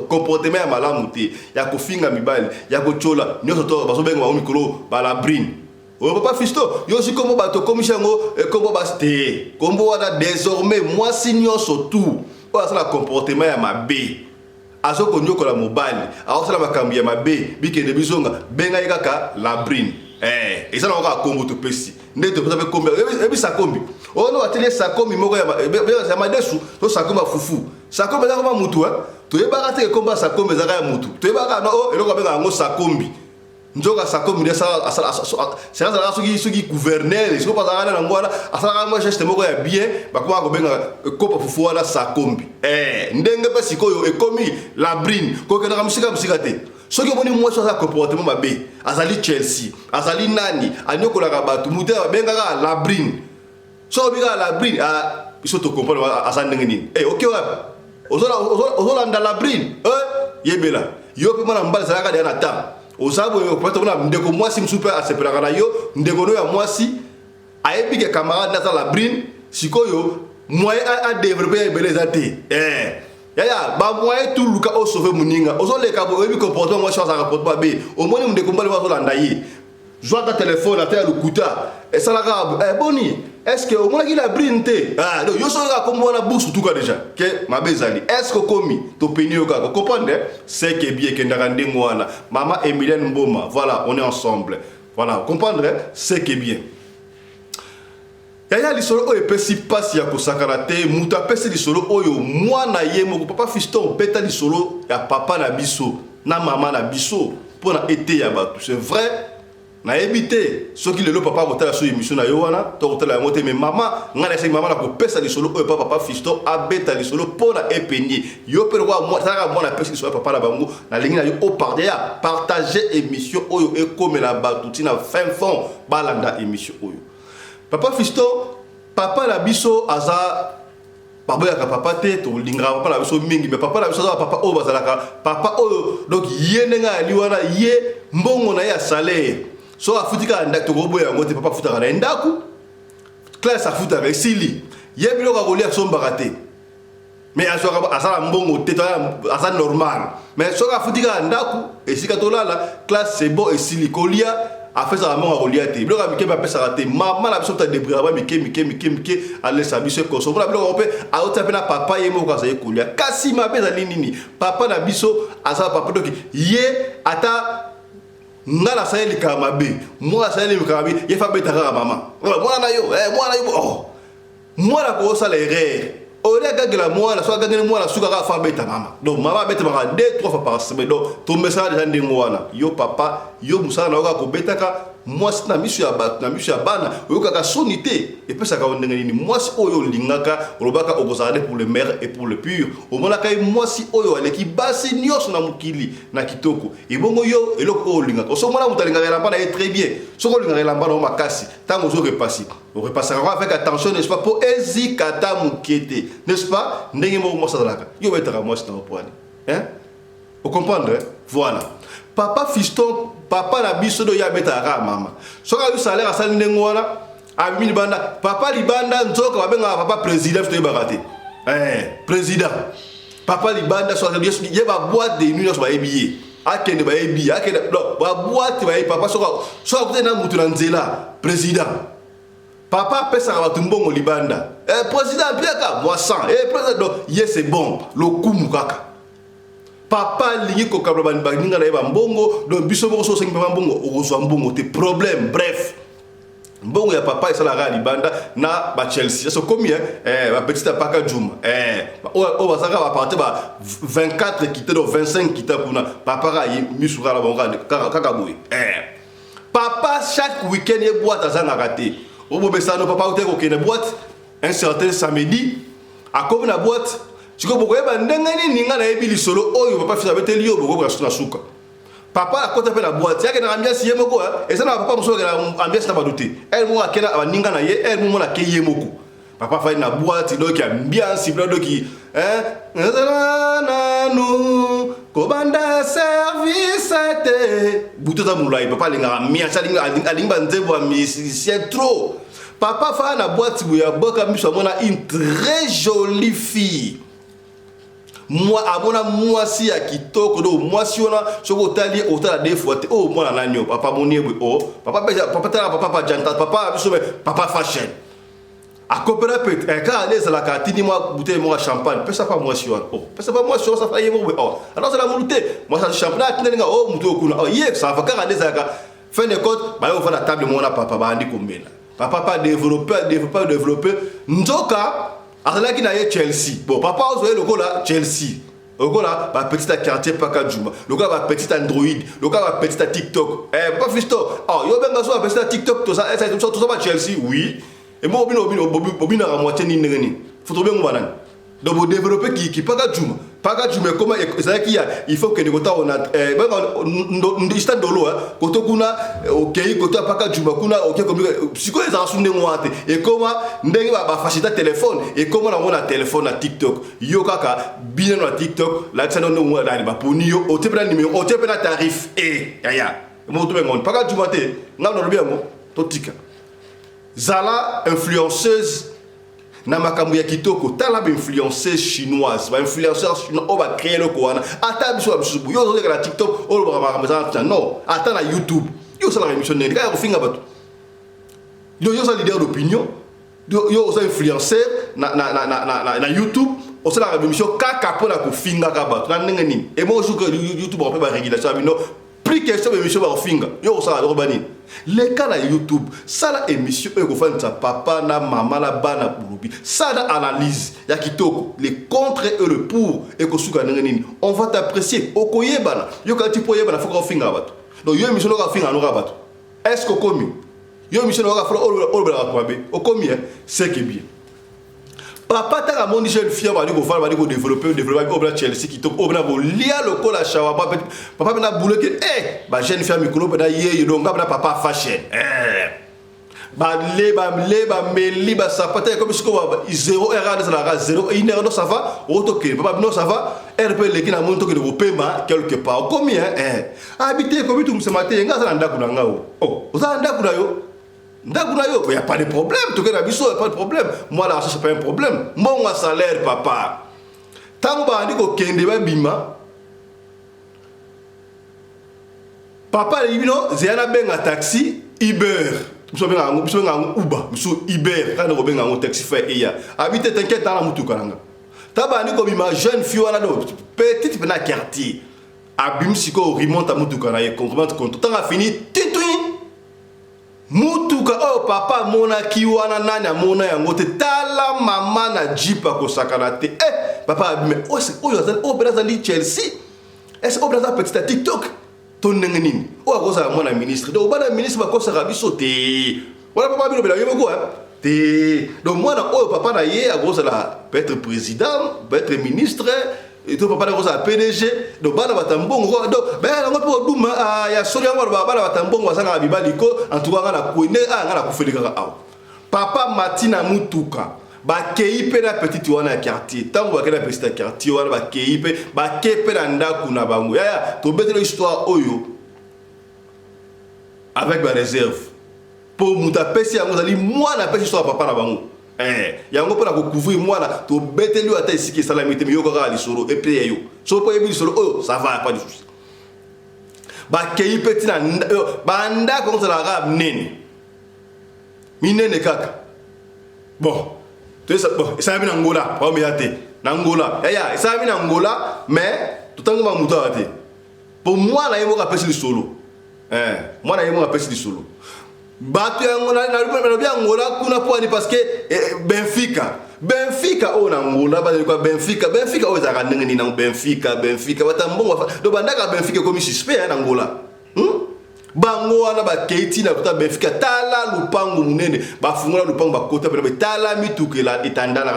comportement ya malamu te ya kofinga mibali ya kotyola nyonso to bazobenga bango mikolo balabrine oyo papa fisto yo osi kombo bato okomisi yango eh, kombo basi te kombo wana désormais mwasi nyonso tout oyo asala comportement ya mabe azokonyokola mobali akosala makambo ya mabe bikende bizonga benga ye kaka labrine eh, eza nango kaka kombo topesi nde topesa mpe kombi ebi sakombi oyo bateli ye sakombi moko ya madesu to sakombi ya fufu sakombi eza koma mutu toyebaka te kombo ya sakombi ezaka ya mutu toyebaka no oh, eloko abengaka yango sakombi Nzoka Sakombi nde azalaka soki soki gouverneur soki azalaka na yango wana asalaka mwa geste moko ya bien bakomaka kobenga kopa fufu wana Sakombi eh, ndenge mpe sikoyo ekomi labrine kokendaka mosika mosika te soki omoni mwasi aza comportement mabe azali Chelsea azali nani anyokolaka bato moto babengaka labrine soki obi kaka labrine ah, biso tocomprendre aza ndenge nini eh, oke wapi ozolanda labrine eh, yebela yo mpe mwana mobali ezalaka deya na temps oza boye peut-être omona ndeko mwasi mosusu mpe asepelaka na yo ndeko no ya mwasi ayebi ke camarade aza labrine sikoyo moyen adeveloppe ya ebele eza te eh. yaya bamoyen tu luka osauve moninga ozoleka boye oyebi comportement mwasi azalaka comportement mabe omoni ndeko mobali azolanda ye Zwa ata telefone ata ya lokuta esalaka eh, boni est ce que omonaki la brine te ah, donc yo soki kaka kombo wana bourse tuka déjà ke mabe ezali est ce que okomi topeni yo kaka comprendre c'est que bien ekendaka ndenge wana mama Emilienne Mboma voilà on est ensemble voilà comprendre c'est que bien Yaya lisolo oyo epesi pasi ya kosakana te mutu apesi lisolo oyo mwana ye moko papa fiston beta lisolo ya papa na biso na mama na biso pona eteya batu c'est vrai nayebi te soki lelo papa akotala so emission na yo wana to akotala yango te mais mama ngai nayesaki mama na kopesa lisolo oyo pa papa fiston abeta lisolo pona epenie yo mpe lokola talaka mwana apesi lisolo ya papa na bango nalingi na yo oparde ya partage emission oyo ekomela bato ntina fin fond balanda emission oyo Papa Fiston, papa na biso aza baboyaka papa te tolingaka papa na biso mingi mais papa na biso aza papa oyo bazalaka papa oyo donc ye ndenge ayali wana ye mbongo na ye ya salaire so afuti kaka ndako tokoboya yango te papa afutaka na ye ndako classe afutaka esili ye biloko akolia asombaka te mais azwaka aza na mbongo te aza normal mais soki afuti kaka ndako esika tolala classe c'est bon esili kolia apesaka mbongo akolia te biloko ya mike mpe apesaka te mama na biso tadebraka ba mike mike mike mike alesa biso ekoso mpona biloko yango mpe aotia mpe na papa ye moko azali kolia kasi mabe ezali nini papa na biso aza papa doki ye ata nga nasali likambo mabe mwana asali likambo mabe ye fa abeta kaka mama mwana na yo eh, mwana yo oh. Mwana akosala erreur. Olie agangela mwana, so agangeli mwana suka kaka fa abeta mama. Donc mama abetamaka 2 3 fois par semaine. Donc tomesana deja ndenge wana. Yo papa, yo mosala na yo kaka kobetaka mwasi na miso ya bato, na miso ya bana, oyokaka soni te. Epesaka yo ndenge nini? Mwasi oyo olingaka, olobaka okozala nde pour le meilleur et pour le pire. Omonaka ye mwasi oyo aleki basi nyonso na mokili na kitoko. Ebongo yo eloko oyo olingaka. Osomona moto alingaka elamba na ye très bien. Soki olingaka elamba na yo makasi, tango ozo repasser, Orepassaka yango avec attention, n'est-ce pas? Po ezika ata moke te, n'est-ce pas? Ndenge moko mwasi azalaka. Yo obetaka mwasi na yo po ani? Hein? O comprendre? Voilà. Papa fiston, papa na biso do ye abetaka kaka mama. Soki azwi salaire asali ndenge wana, abimi libanda, papa libanda nzoka babengaka papa président biso toyebaka te. Eh, président. Papa libanda soki ye ba boîte de nuit nyonso bayebi ye. Akende bayebi ye, akende donc ba boîte bayebi papa soki soki akutani na mutu na nzela, président. Papa apesaka bato mbongo libanda. Eh, président piaka moi 100. Eh, président donc ye c'est bon, lokumu kaka. Papa alingi kokabla baninga na ye ba mbongo, donc biso moko soki osengi papa mbongo okozwa mbongo te, problème. Bref, mbongo ya papa esalaka libanda na ba Chelsea. So komi eh ba petite apaka Juma. Eh oyo bazaka ba partir ba 24 kita do 25 kita kuna papa ka ye misu kala bango kaka kaka boye. Eh papa chaque week-end ye boîte azangaka te. Obobesano papa ote kokende boîte un certain samedi akomi na boîte sikoyo bokoyeba ndenge nini nga nayebi lisolo oyo papa fils abeteli yo bokoyeba na suka. Papa akota pe na boîte yake na ambiance ye moko eza na papa mosusu na ambiance na bato te elle moko akenda baninga na ye elle moko ake ye moko papa afandi na boîte donc ambiance bino donc hein ezala nanu kobanda service te butu eza molai papa alingaka ambiance alingi banzembo ya musicien trop papa afanda na boîte boye abwaka miso amona une très jolie fille Mwa amona mwasi ya kitoko do mwasi wana soki otali otala deux fois te oh mwana nani yo papa moni ye boye oh papa pesa papa tala papa pa janta papa biso me papa fashion akopela pe eh, kaka nde ezalaka atindi mwa bouteille moko ya champagne pesa pa mwasi wana oh pesa pa mwasi wana safa ye moko boye oh alors azala mulu te mwasi ya champagne atindeli nga oh motu oyo kuna oh ye safa kaka nde ezalaka fin de compte baye kofanda table moko na papa bayandi komela papa pa développer développer développer nzoka Azalaki na ye Chelsea. Bon, papa ozo ye lokola Chelsea. Lokola ba petit ya quartier paka Juma, lokola ba petit Android, lokola ba petit ya TikTok. Eh, papa Fisto, oh, yo benga so ba petit ya TikTok, toza eh, toza toza ba Chelsea, oui. Et moi bino bino bobina ka moitié ni ndenge nini? Faut tobengo banani. Donc vous développez qui qui paka Juma. Paka Juma comment ezalaki ya il faut que kota on a eh benga sta ndolo hein. Koto kuna okei koto ya paka Juma kuna okei komi sikoyo ezalaka su ndenge wana te ekoma ndenge ba facilita telefone ekoma nango na telefone na TikTok yo kaka bino na TikTok lakisa no ndenge wana baponi yo otie mpe na numero otie mpe na tarif e yaya moko tobenga paka Juma te ngai nalobi yango totika zala influenceuse na makambo ya kitoko tala ba influenceuse chinoise ba influenceur chinois oyo ba créer eloko wana ata biso ba misusu yo ozoleka na tiktok olobaka makambo eza na ntina non ata na youtube yo osalaka émission ndenge kaka kofinga bato yo yo oza leader d'opinion yo yo oza influenceur na, na, na, na, na, na, na youtube osalaka émission kaka mpo na kofingaka bato na ndenge nini ebongo jour youtube akope ba régulation ya bino Plus question ba emission bakofinga yo okosala lokoba nini? Leka na YouTube sala emission oyo ekofandisa papa na mama na bana bolobi sala analyse ya kitoko le contre et le pour ekosuka ndenge nini on va t'apprécier okoyebana yo kati po oyebana faut kofingaka bato donc yo emission oka finga noka bato est ce que okomi yo emission oka fala olobelaka bato mabe okomi hein c'est que bien Papa tanga amoni jeune fille bali kofanda bali ko développer développer oyo bana Chelsea kitoko oyo bana kolia lokola shawarma papa bana bouleke eh ba jeune fille mikolo bana yeyo donc nga bana papa fashion eh bale bale bameli basapata ekomi sikoyo 0 heure wana ezalaka 0 une heure no ça va otokende papa bino ça va heure mpe eleki na moni tokende kopema quelque part okomi hein eh abi te ekomi tungisama te nga aza na ndako na nga o oh oza na ndako na yo Ndako na yo, ya pas de problème, toke na biso, ya pas de problème. Moi l'argent c'est pas un problème. Mbongo ya salaire papa. Tango babandi kokende babima, papa alobi bino zela nabenga taxi Uber. Biso benga yango, biso benga yango Uber, biso Uber, kaka ndeko benga yango taxi fa eya. Abi te t'inquiète na mutuka na nga. Tango babandi kobima jeune fille wana do petite pena quartier. Abimi sikoyo remonte mutuka na ye, remonte compte. Tango afini titui Mutuka oyo oh, Oyo papa amonaki wana nani amona yango te. Tala mama na jeep akosakana te. Eh, papa abime oyo azali oyo mpe azali Chelsea. Est-ce oyo mpe aza petit ya TikTok? To ndenge nini? Oyo akozala mwana ministre. Donc bana ministre bakosaka biso te. Wana papa bilobela ye moko te. Donc mwana oyo papa na ye akozala peut-être président, peut-être ministre, et to papa na akozala PDG. Donc bana bata mbongo donc baya yango mpe oduma ah, ya solo yango baloba bana bata mbongo bazangaka mibali ko en tout cas nga na kwende ah nga nakufeli kaka awa. Papa mati na mutuka bakei mpe na petite wana ya quartier. Ntango bakei na petite ya quartier wana bakei mpe bake mpe na ndako na bango. Yaya tobeteli histoire oyo avec ba réserve mpo moto apesi yango ezali mwana apesi histoire ya papa na bango. Yango mpo na kocouvrir mwana tobeteli oyo ata esika esalami te, miyoka kaka lisolo epe ya yo. Soki mpo oyebi lisolo oyo ça va, pas de souci. Bakei mpe ntina bandako yango ezalaka kaka minene minene kaka. Bon, bon esalami na Angola, baomeya te na Angola. Yaya esalami na Angola, mais totangi ba moto awa te po mwana ye moko apesi lisolo. Mwana ye moko apesi lisolo. Bato yango nalobi Angola kuna po ani parce que Benfica, Benfica oyo na Angola bazali kwa Benfica, Benfica oyo ezalaka ndenge nini nango Benfica, Benfica bata mbongo donc bandaka ya Benfica ekomi suspect na Angola. Bango wana bakei ntina kota Benfica, tala lupango monene, bafungola lupango bakota pene, tala mituka etandana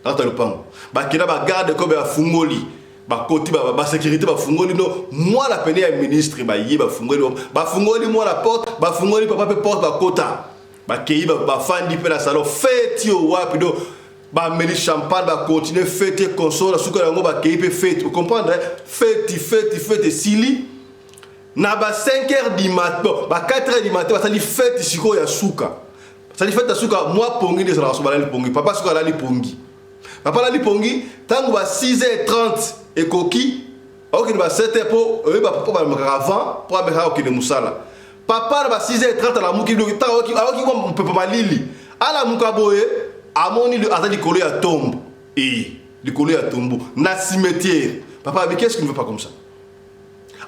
kata lupango, bakenda ba garde corps bafungoli, bakoti ba sécurité bafungoli no mwana pene ya ministre baye bafungoli, bafungoli mwana porte, bafungoli papa pe porte, bakota bakei bafandi pe na salon fête yo wapi do bameli champagne bakontinue fête console suka yango bakei pe fête, comprendre fête fête fête esili na ba 5 heures du matin, bon, ba 4 heures du matin basali fête sikoyo ya suka, basali fête ya suka mwa pongi nde ezalaka so balali pongi, papa suka alali pongi, papa alali pongi ntango ba 6h30 ekoki akokende ba 7h po oyeba papa bamakaka avant po amekaka kokende mosala. Papa na ba 6h30 alamuki ntango ayoki mwa mopepe malili, alamuka boye amoni aza likolo ya tombo, likolo ya tombo na cimetière. Papa abi qu'est-ce qui ne va pas comme ça?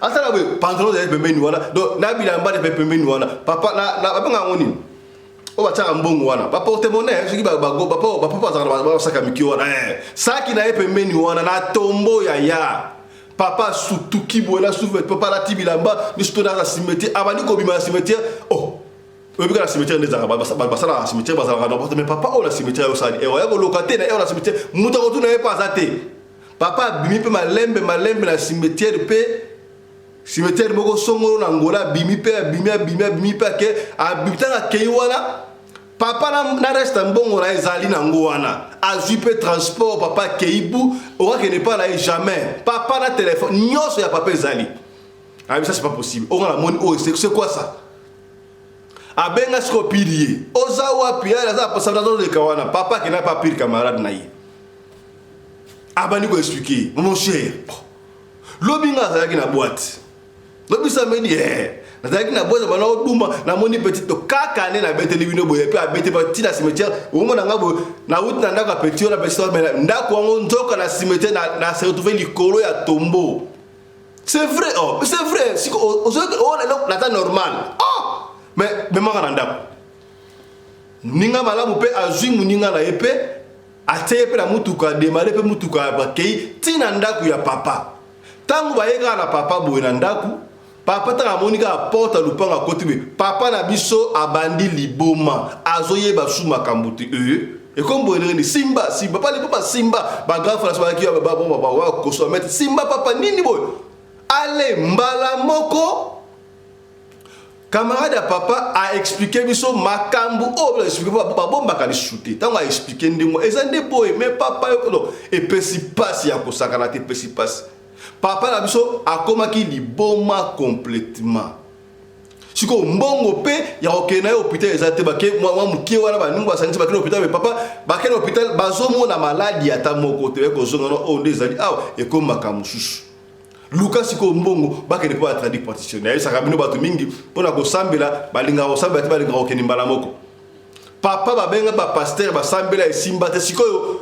Atala boye pantalon ezali pembeni wana, donc na bilamba nde pembeni wana. Papa na babenga yango nini oyo batiaka mbongo wana ba porte monnaie, soki bapapa bazalaka basaka miki wana, saki na ye pembeni wana na tombo ya ya papa sutuki boye na souffle. Papa alati bilamba nyonso to na cimetière, abandi kobima na cimetière. Oh, oyebi kaka na cimetière nde ezalaka basalaka na cimetière bazalaka na porte, mais papa oyo na cimetière osali ewa ya koloka te na ewa na cimetière, moto akotuna ye mpo aza te. Papa abimi mpe malembe malembe na cimetière mpe cimetière moko songolo na Angola, abimi mpe abimi abimi abimi mpe ake abimi. Ntango akei wana papa na reste mbongo na ye ezali nango wana, azwi mpe transport, papa akei bu okakende mpa na ye jamais. Papa na telefone nyonso ya papa ezali abi ça c'est pas possible. Oyo nga namoni oyo c'est quoi ça? Abenga sikoyo pili ye oza wapi? Aza azoleka wana. Papa akenda pa pire camarade na ye, abandi koexpliquer: mon cher, lobi nga azalaki na boîte, lobi samedi, nazalaki na boîte bana oduma, namoni petit to kaka nde nabeteli bino boye mpe abeti ntina cimetière. Omona nga boye nauti na ndako ya petit wana, petit wana ndako yango nzoka na cimetière, na se retrouve likolo ya tombeau. C'est vrai, oh, c'est vrai, siko naza normal, oh, mais memaka na ndako moninga malamu mpe azwi moninga na ye mpe atie ye mpe na mutuka, adémarrer mpe mutuka, bakei ntina ndako ya papa. Ntango baye kaka na papa boye na ndako, papa ntango amoni kaka porte ya lupango akoti boye, papa na biso abandi liboma, azoyeba su makambo te. Ekomi boye ndenge nini? Simba simba papa liboma, simba bagrand frère bazalaki bakoso maître, simba papa nini boye ale mbala moko. Camarade ya papa aexpliquer biso makambo oyo expliquer babombaka lisusu te. Ntango aexpliquer ndenge eza nde boye, mais papa yo epesi mpasi ya kosakana te, epesi mpasi. Papa na biso akomaki liboma complètement. Sikoyo mbongo mpe ya kokende na ye hôpital eza te. Bake mwa mokie wana baningo basangisi, bakende hôpital, mais papa bakende hôpital bazomona maladi ata moko te. Bakozonga no oyo nde ezali awa ekomi makambo mosusu. Luka sikoyo mbongo bakende mpo ya tradipraticien. Nayebisaka bino bato mingi mpona kosambela balingaka kosambela te, balingaka kokende mbala moko. Papa babenga bapasteur basambela, esimba te. Sikoyo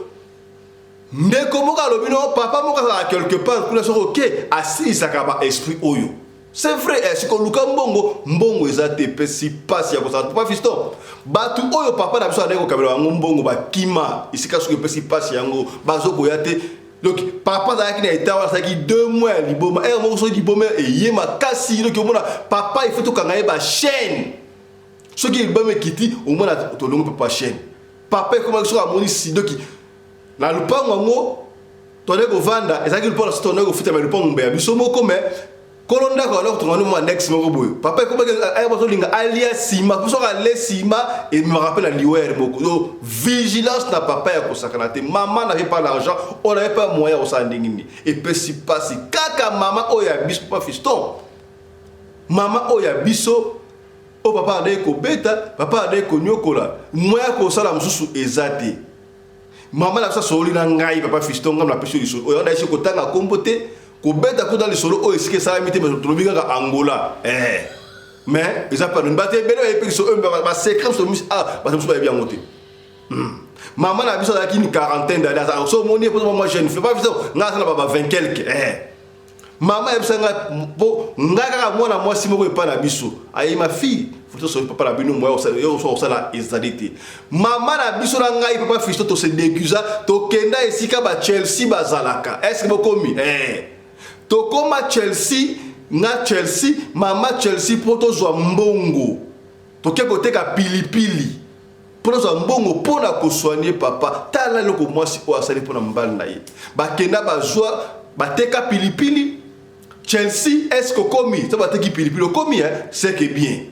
ndeko moko alobi no papa moko azalaka quelque part kuna, soki oke asilisaka baesprit oyo. C'est vrai, eh, siko luka mbongo, mbongo eza te epesi pasi ya kosala. Papa Fiston, bato oyo papa na biso andaki kokabela bango mbongo bakima esika soki epesi pasi yango bazokoya te. Donc papa azalaki na etat wana asalaki 2 mois ya liboma. Heure moko soki liboma eye makasi, donc omona papa il faut tokanga ye ba chaîne. Soki liboma ekiti, omona tolongi papa chaîne. Papa ekomaki soki amoni sidoki na lupango yango tondaki kovanda ezalaki lupango na tondaki kofuta me lupango mbe ya biso moko me kolo ndako alaki kotonga no mwa annexe moko boye papa ekomaki aya bazolinga alia nsima mpo soki ale nsima ememaka mpe na liwere moko donc vigilance na papa ya kosakana te mama n'avait pas l'argent on n'avait pas moyen ya kosala ndenge nini epesi mpasi kaka mama oyo ya biso papa fiston mama oyo ya biso oyo papa adaki kobeta papa adaki konyokola moyen ya kosala mosusu eza te Mama na biso asololi na ngai papa Fiston ngai napesi yo lisolo oyo nayebi kotanga kombo te kobeta kuta lisolo oyo esika esalami te mais tolobi kaka Angola eh mais eza pa bato ebele bayebi lisolo oyo ba secret mosusu misi ah bato mosusu bayebi yango te hmm. Mama na biso azalaki une quarantaine d'années azalaka so omoni ye mpo mwa jeune fille papa Fiston ngai aza na ba 20 quelque eh Mama ayebisa nga po nga kaka mwana mwasi moko epai na biso aye ma fille foto soki papa na bino moya yo kosala ezali te. Mama na biso na ngai papa Fiston to se deguisa tokenda esika ba Chelsea bazalaka. Est-ce que bokomi? Eh. Tokoma Chelsea nga Chelsea mama Chelsea po tozwa mbongo. Toke koteka pilipili. Mpo nazwa mbongo mpo na kosoigne papa. Tala eloko mwasi oyo asali mpo na mobali na ye. Bakenda bazwa bateka pilipili. Chelsea est-ce que okomi? To bateki pilipili okomi hein? C'est que bien.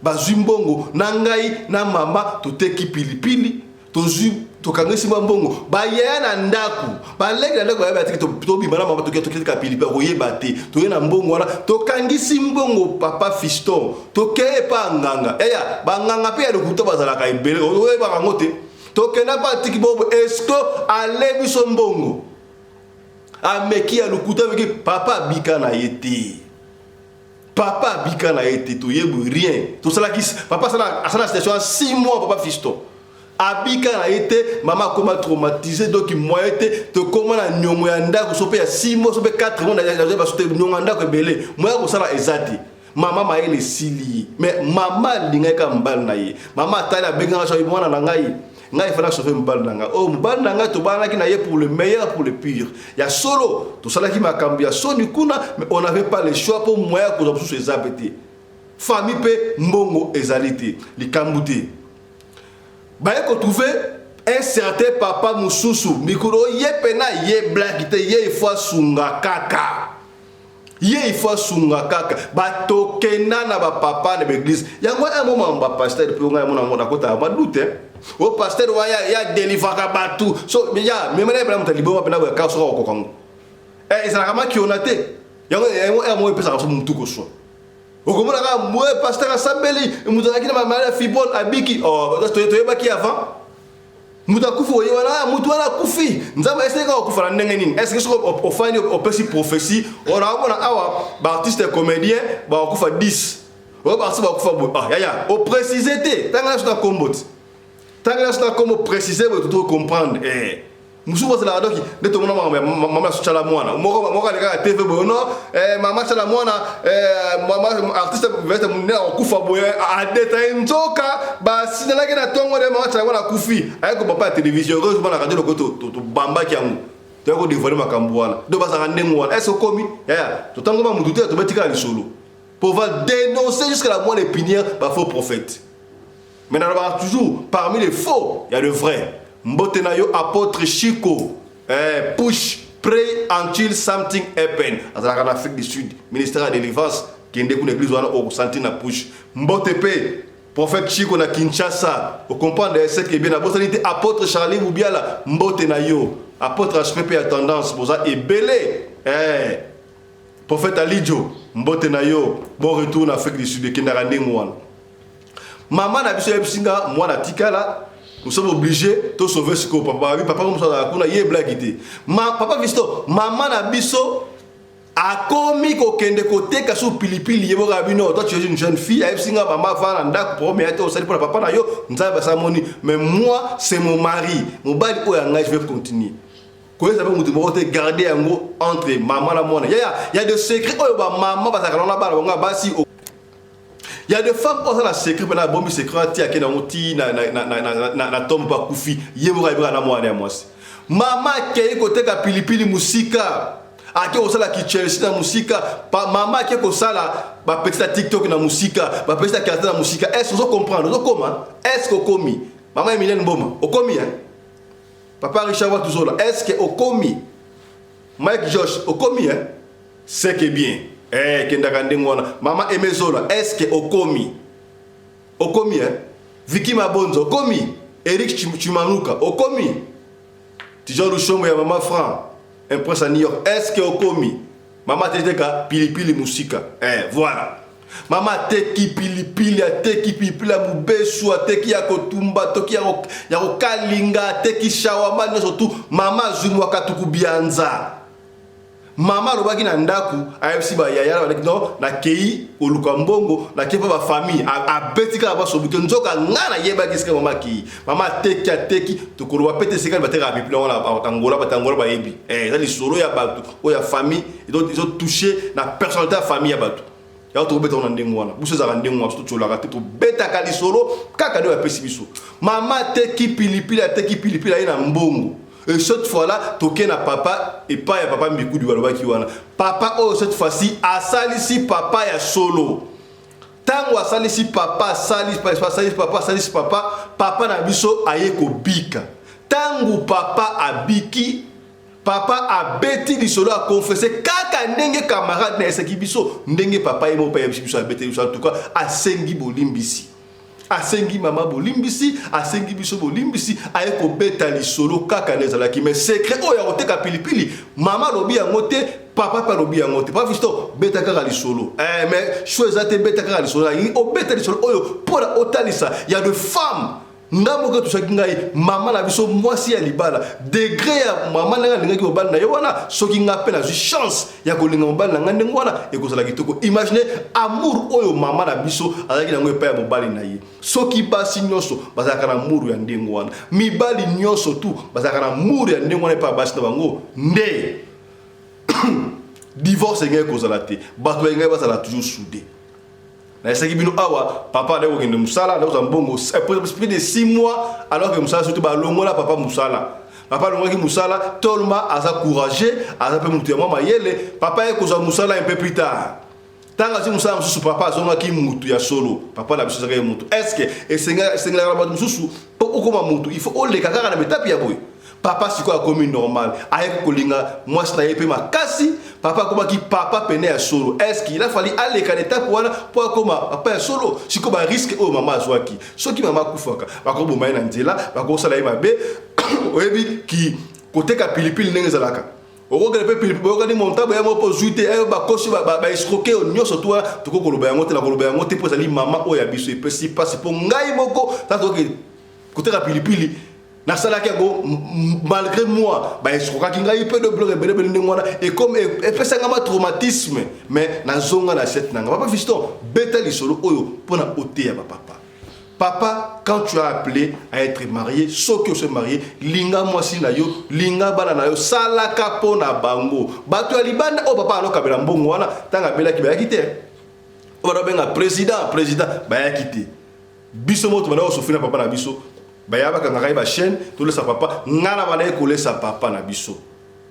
Bazwi mbongo na ngai na mama toteki pilipili tozwi tokangisi mwa mbongo bayaya na ndako baleki na ndako bayeba tiki tobima na mama toke toketeka pilipili akoyeba te toye na mbongo wana tokangisi mbongo papa fiston tokei epa nganga eya banganga mpe ya lokuta bazalaka ebele oyebaka yango te tokenda mpe atiki bobo esko ale biso mbongo ameki ya lokuta ameki papa abika na ye te papa abika na ye te toyebi rien tosalaki papa asala situation ya 6 mois papa fiston abika na ye te mama akoma traumatise donc moyen te tokoma na niongo ya ndako so mpe ya 6 mois so mpe 4 mois nazoyeba baso te niongo ya ndako ebele moyen ya kosala eza te mama mayele esili ye mais mama alingaki kaka mobali na ye mama atali abengaka soki mwana na ngai ngai efala sauve mobali na ngai oyo oh, mobali na ngai tobalanaki na ye pour le meilleur pour le pire ya solo tosalaki makambo ya soni kuna mais on n'avait pas le choix mpo moyen ya kozwa mosusu eza mpe te famille mpe mbongo ezali te likambo te baye kotrouve un certain papa mosusu mikolo ye mpena ye blaki te ye ifo asunga kaka ye il faut asunga kaka batokenda na bapapa na baeglise yango ya moma bapaster mpe ngai mona mona kota ba doute o paster wa ya ya delivraka bato so ya mema na ye mpena moto ya liboma mpena boya kaka soki akokoka ngo eh, ezalaka makiona te yango yango ya moko epesaka so motu koswa okomona kaka mwe paster asambeli moto azalaki na maladi ya fibrone abiki oh, toyebaki avant Moto akufi oye wana ah, moto wana akufi nzambe eseki kaka okufa na ndenge nini est-ce que soki ofandi opesi prophétie ona omona awa ba artiste comédien bakokufa 10 oyo ba artiste bakokufa boye ah yaya o préciser te tanga na kombo ti tanga na kombo préciser boye to comprendre eh mosusu bazalaka doki nde tomona makambo ya mama ya tshala mwana moko moko alekaka tv boye no eh, mama tshala mwana eh, mama artiste veste monene akokufa boye adetaye nzoka basinalaki na ntongo nde mama tshala mwana akufi aye kobapa ya télévision heureusement na radio loko tobambaki yango toya kodevoile makambo wana donc bazalaka ndenge wana ese okomi yaya totango ba motu te tobetikala lisolo po va dénoncer jusqu'à la moelle épinière ba faux prophète. Mais nalobaka toujours parmi les faux il y a le vrai. Mbote na yo apôtre Chico eh, push pray until something happen. Azalaka na Afrique du Sud, ministère ya délivrance, kende kuna église wana okosentir na push. Mbote pe prophète Chico na Kinshasa, ocomprendre ce que bien nabosani te apôtre Charlie Mubiala, mbote na yo. Apôtre HP pe ya tendance boza ebele eh Prophète Alidjo, mbote na yo, bon retour na Afrique du Sud ekendaka ndenge wana. Mama na biso ayebisi nga mwana tikala nous sommes obligés to sauver sikoyo papa babi papa mosusu azalaka kuna ye blaki te ma papa Fiston mama na biso akomi kokende koteka su pilipili ye boka bino toi tu es une jeune fille ayebisi nga mama avanda na ndako problème ya te osali mpona papa na yo nzambe asamoni mais moi c'est mon mari mobali oyo ya ngai je vais continuer. Koyesa mpe moto moko te, garde yango entre mama na mwana. Yaya, ya de secret oyo bamama bazalaka na bana bango ya basi. Ya de femme oyo aza na secret mpe na abombi secret wana ti akende yango ti na tombe mpe akufi, ye moko ayebaka na mwana ya mwasi. Mama akei koteka pilipili mosika, ake kosala kichelsea na mosika, mama ake kosala bapetite ya TikTok na mosika, bapetite ya quartier na mosika. Est ce ozo comprendre? Ozokoma? Est ce que okomi? Mama Emilienne Mboma, okomi hein? Papa Richard Watuzola, est ce que okomi? Mike Josh, okomi hein? C'est que bien. Eh, kendaka ndenge wana. Mama Emezola, est ce que okomi? Okomi hein? Vicky Mabonzo, okomi? Eric Chimanuka, okomi? Tijan Lushombo ya Mama Franc, un prince à New York, est ce que okomi? Mama ateteka pilipili musika. Eh, voilà. Mama ateki pilipili, ateki pilipili ya mobesu, ateki ya kotumba, ateki ya kokalinga, ateki shawama, nyonso tu. Mama azwi mwa katuku bianza. Mama alobaki na ndako, ayebisi bayaya baleki non, nakei koluka mbongo, nakei mpo bafamille. Abeti kaka basobuke, nzoka nga nayebaki esika mama akei. Mama ateki, ateki, tokoloba pe te esika batekaka pilipili yango na Angola, bato ya Angola bayebi. Eh, eza lisolo ya bato oyo ya famille, ezo toucher na personnalité ya famille ya bato. Yango tokobeta na ndenge wana. Biso ezalaka ndenge wana, biso totyolaka te, tobetaka lisolo kaka nde bapesi biso. Mama ateki pilipili, ateki pilipili, aye na mbongo. Et cette fois-là, toke na papa, epai ya papa Mbikudi balobaki wana. Papa oyo cette fois-ci asalisi papa ya solo. Tango asalisi papa, asalisi papa, asalisi papa, asalisi papa, papa na biso aye kobika. Tango papa abiki, papa abeti lisolo, akonfese kaka ndenge camarade na esaki biso, ndenge papa ye moko ayebisi biso, abeti biso. En tout cas, asengi bolimbisi. Asengi mama bolimbisi, asengi biso bolimbisi, aye kobeta lisolo kaka nde ezalaki. Mais secret oyo ya koteka pilipili, mama alobi yango te, papa mpe alobi yango te. Papa Fiston, beta kaka lisolo. Eh, mais choix eza te, beta kaka lisolo. Nalingi obeta lisolo oyo mpona otalisa ya de femme. Nga moko etusaki ngai, mama na biso mwasi ya libala, degré ya mama ndenge alingaki mobali na ye wana. Soki nga mpe nazwi chance ya kolinga mobali na ngai ndenge wana, ekozala kitoko. Imagine amour oyo mama na biso azalaki nango epai ya mobali na ye. Soki basi nyonso bazalaka na amour ya ndenge wana, mibali nyonso tu bazalaka na amour ya ndenge wana epai ya basi na bango, nde divorce engaki kozala te, bato balingaki bazala toujours soudé. Nayesaki bino awa, papa andaki kokende mosala, andaki kozwa mbongo plus de 6 mois, alors que mosala surtout balongola papa mosala. Papa alongwaki mosala, tolma aza courageux, aza mpe moto ya mwa mayele. Papa ye kozwa mosala un peu plus tard. Ntango azwi mosala mosusu, papa azongaki mutu ya solo. Papa na biso azalaki mutu. Est ce que esengelaka na bato mosusu mpo okoma mutu, il faut oleka kaka na betapi ya boye? Papa sikoyo akomi normal, ayeki kolinga mwasi na ye mpe makasi. Papa akomaki papa pene ya solo. Est ce qu'il a fallu aleka na etape wana mpo akoma papa ya solo? Sikoyo bariske oyo mama azwaki, soki mama akufaka, bakoboma ye na nzela, bakosala ye mabe. Oyebi ki koteka pilipili ndenge ezalaka, okokende mpe pilipili, boyokani montabo ya moko ozwi te, bakosi, baescroke yo nyonso tu wana. Tokoki koloba yango te, na koloba yango te mpo ezali mama oyo ya biso, epesi mpasi. Mpo ngai moko tatoki koteka pilipili, nasalaki yango malgré moi, baescrokaki ngai mpe de biloko ebele ebele ndenge wana, ekomi epesanga ma traumatisme. Mais nazonga na assiette na ngai. Papa Fiston, beta lisolo oyo mpona oteya bapapa. Papa, quand tu as appelé à être marié, soki ose marié, linga mwasi na yo, linga bana na yo, salaka mpo na bango. Bato ya libanda oyo papa alokabela mbongo wana ntango abelaki bayaki te. Oyo bana babenga président, président, bayaki te. Biso moko tobanda kosofri na papa na biso, baya bakangaka ye bachaîne, tolesa papa. Ngai na bandaki kolesa papa na biso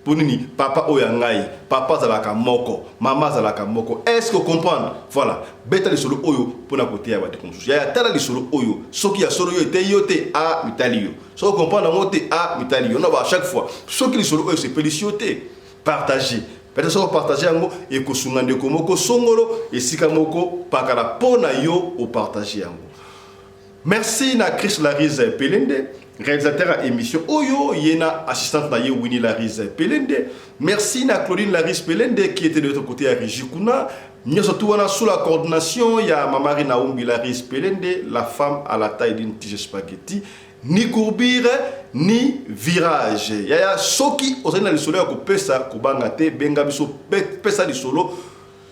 mpo nini? Papa oyo ya ngai, papa azalaka moko, mama azalaka moko. Est ce que comprendre? Voilà, beta lisolo oyo mpona koteya bandeko mosusu. Yaya, tala lisolo oyo. Soki ya solo yo eteyi yo te, a mitali yo. Soki comprendre yango te, a mitali yo. No ba chaque fois, soki lisolo oyo esepelisi yo te, partage. Peut-être soki opartage yango, ekosunga ndeko moko songolo esika moko pakala mpo na yo opartage yango. Merci na Chris Larise Pelende, réalisateur ya émission oyo, ye na assistante na ye Winnie Larise Pelende. Merci na Claudine Larise Pelende qui était de l'autre côté ya régie kuna. Nyonso tu wana sous la coordination ya Mamari Naumbi Larise Pelende, la femme à la taille d'une tige spaghetti, ni courbure ni virage. Yaya, soki ozali na lisolo ya kopesa, kobanga te, benga biso, pesa lisolo.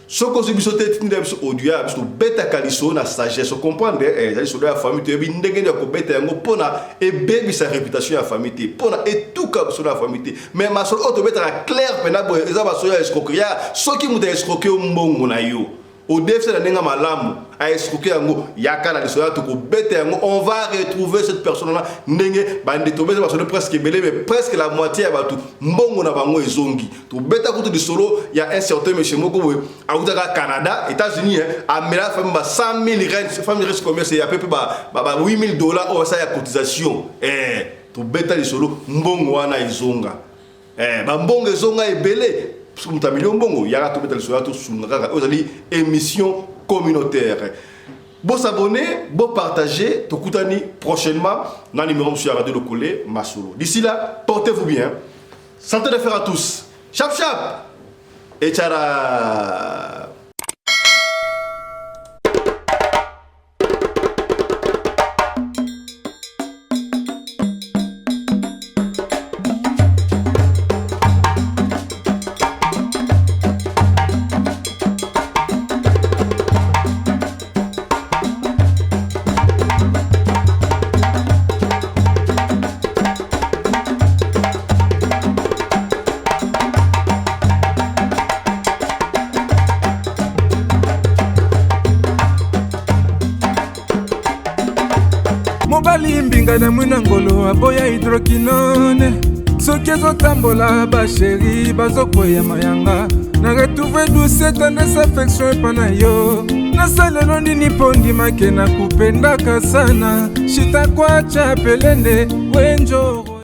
Soki ozwi biso te, tindela biso audio ya biso, tobetaka lisolo na sagesse. Ocomprendre, eh, ezali lisolo ya famille, toyebi ndenge nini ya kobeta yango mpona ebebisa réputation ya famille te, mpona etuka lisolo ya famille te. Mais masolo oyo tobetaka clair mpena boye eza masolo ya escroquerie. Soki moto aescroke yo mbongo na yo, odefisa na ndenge malamu, aescroke yango, yaka na lisolo ya tokobeta yango, on va retrouver cette personne là. Ndenge bande tobeta masolo presque ebele, mais presque la moitié ya bato mbongo na bango ezongi. Tobeta kutu lisolo ya un certain monsieur moko boye awutaka Canada, États-Unis, amela famille ba 100 000 rand, famille riche combien, c'est à peu près ba 8 000 dollars oyo basala ya cotisation. Tobeta lisolo, mbongo wana ezonga. Bambongo ezonga ebele. Moto ameli mbongo, yaka tobeta lisolo ya tosunga kaka. Oyo ezali émission communautaire. Bosabonner, bopartager. Tokutani prochainement na numéro mosusu ya Radio Lokole Masolo. D'ici là, portez-vous bien. Santé de fer à tous. Chap chap et tchara. Mobali mbinga na mwina ngolo aboya hydroquinone, soki ezotambola basheri bazokweya mayanga. Na retrouve douce tendresse affection epa na yo. Nasalelo nini mpo ndimake nakupendaka sana? Shitakwacha pelende wenjoro.